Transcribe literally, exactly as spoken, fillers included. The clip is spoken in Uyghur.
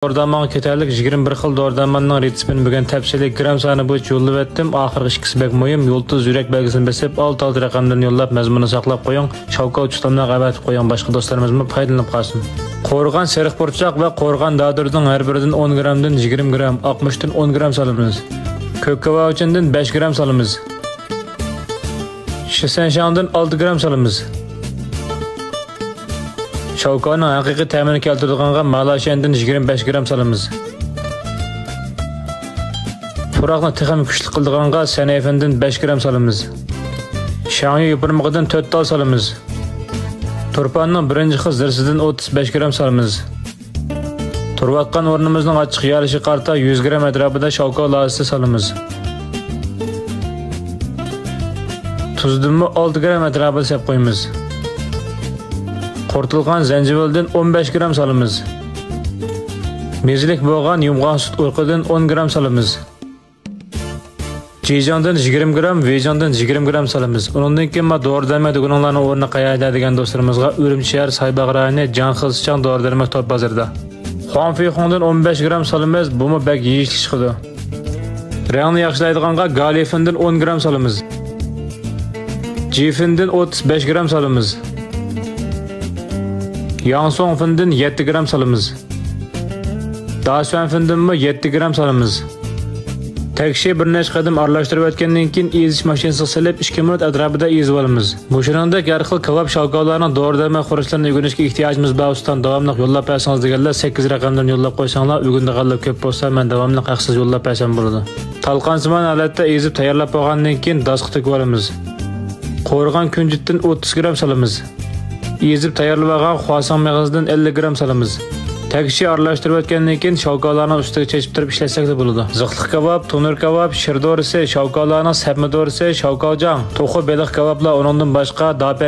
دورا دەرمانغا كېتەرلىك يىگىرمە بىر خىل دورا دەرماننىڭ رېتسېپىنى بۈگۈن تەپسىلىي گرام سانى بويىچە يوللىۋەتتىم. ئاخىرقى ئىككىسى بەك مۇھىم. يۇلتۇز يۈرەك بەلگىسىنى بېسىپ، ئالتە ئالتە رەقەمدىن يوللاپ، مەزمۇننى ساقلاپ قويۇڭ. شاۋكاۋ چۇتلاملارغا ئەۋەتىپ قويۇڭ، باشقا دوستلىرىمىزمۇ پايدىلىنىپ قالسۇن. قورۇغان سېرىق پۇرچاق ۋە قورۇغان دادۇرنىڭ ھەر بىرىدىن ئون گرامدىن يىگىرمە گرام، ئاتمىشتىن ئون گرام سالىمىز. كۆك كاۋاۋچىندىن بەش گرام سالىمىز. شىسەنشاڭدىن ئالتە گرام سالىمىز. شاۋكاۋنىڭ ھەقىقىي تەمىنى كەلتۈرىدىغانغا مالاشيەندىن يىگىرمە بەش گرام سالىمىز. پۇراقنى تېخىمۇ كۈچلۈك قىلىدىغانغا سەنەيفېندىن بەش گرام سالىمىز. شاڭيۈ يوپۇرمىقىدىن تۆت تال سالىمىز. تۇرپاننىڭ بىرىنچى خىل زىرىسىدىن ئوتتۇز بەش گرام سالىمىز. تۇرۇۋاتقان ئورنىمىزنىڭ ئاچچىق يېيىلىشىگە قارىتا يۈز گرام ئەتراپىدا شاۋكاۋ لازىسى سالىمىز. تۇزدىنمۇ ئالتە گرام ئەتراپىدا سېلىپ قويىمىز. قۇرۇتۇلغان زەنجىۋىلدىن ئون بەش گرام سالىمىز. مېزىلىك بولغان يۇمغان سۈت ئۇرۇقىدىن ئون گرام سالىمىز. جىجىڭدىن يىگىرمە گرام، ۋېيجىڭدىن يىگىرمە گرام سالىمىز. ئۇنىڭدىن كېيىن ما دورا دەرمەك دۇكىنىڭلارنىڭ ئورنى قەيەردە دېگەن دوستلىرىمىزغا ئۈرۈمچى شەھەر سايباغ رايونى جاڭخېلسىچاڭ دورا دەرمەك توپ بازىرىدا. خۇاڭفېيخۇڭدىن ئون بەش گرام سالىمىز، بۇمۇ بەك يېيىشلىك چىقىدۇ. رەڭنى ياخشىلايدىغانغا گالىفېندىن ئون گرام سالىمىز. جىفېندىن ئوتتۇز بەش گرام سالىمىز. ياڭسۇڭفېندىن يەتتە گرام سالىمىز. داسۈەنفېندىنمۇ يەتتە گرام سالىمىز. تەكشى بىر نەچچە قېتىم ئارىلاشتۇرۇپ ئۆتكەندىن كېيىن ئېزىش ماشىنىسىغا سېلىپ، ئىككى مىنۇت ئەتراپىدا ئېزىۋالىمىز. مۇشۇنىڭدەك ھەر خىل كاۋاپ شاۋكاۋلارنىڭ دورا دەرمەك خۇرۇچلىرىنى ئۆگىنىشكە ئېھتىياجىمىز بار ئۇستام، داۋاملىق يوللاپ بەرسىڭىز دېگەنلەر سەككىز رەقەمدىن يوللاپ قويساڭلار، ئۆگىنىدىغانلار كۆپ بولسا، مەن داۋاملىق ھەقسىز يوللاپ بەرسەم بولىدۇ. تالقانسىمان ھالەتتە ئېزىپ تەييارلاپ بولغاندىن كېيىن داسقا تۆكۈۋالىمىز. قورۇغان كۈنجۈتتىن ئوتتۇز گرام سالىمىز. ئېزىپ تەييارلىۋالغان خۇاساڭ مېغىزىدىن ئەللىك گرام سالىمىز. تەكشى ئارىلاشتۇرۇپ ئۆتكەندىن كېيىن شاۋكاۋلارنىڭ ئۈستىگە چېچىپ تۇرۇپ ئىشلەتسەكلا بولىدۇ. زىقلىق كاۋاپ، تونۇر كاۋاپ، شىر دورىسى، شاۋكاۋلارنىڭ سەپمە دورىسى، شاۋكاۋجاڭ، توخۇ بېلىق كاۋاپلار، ئۇنىڭدىن باشقا داپە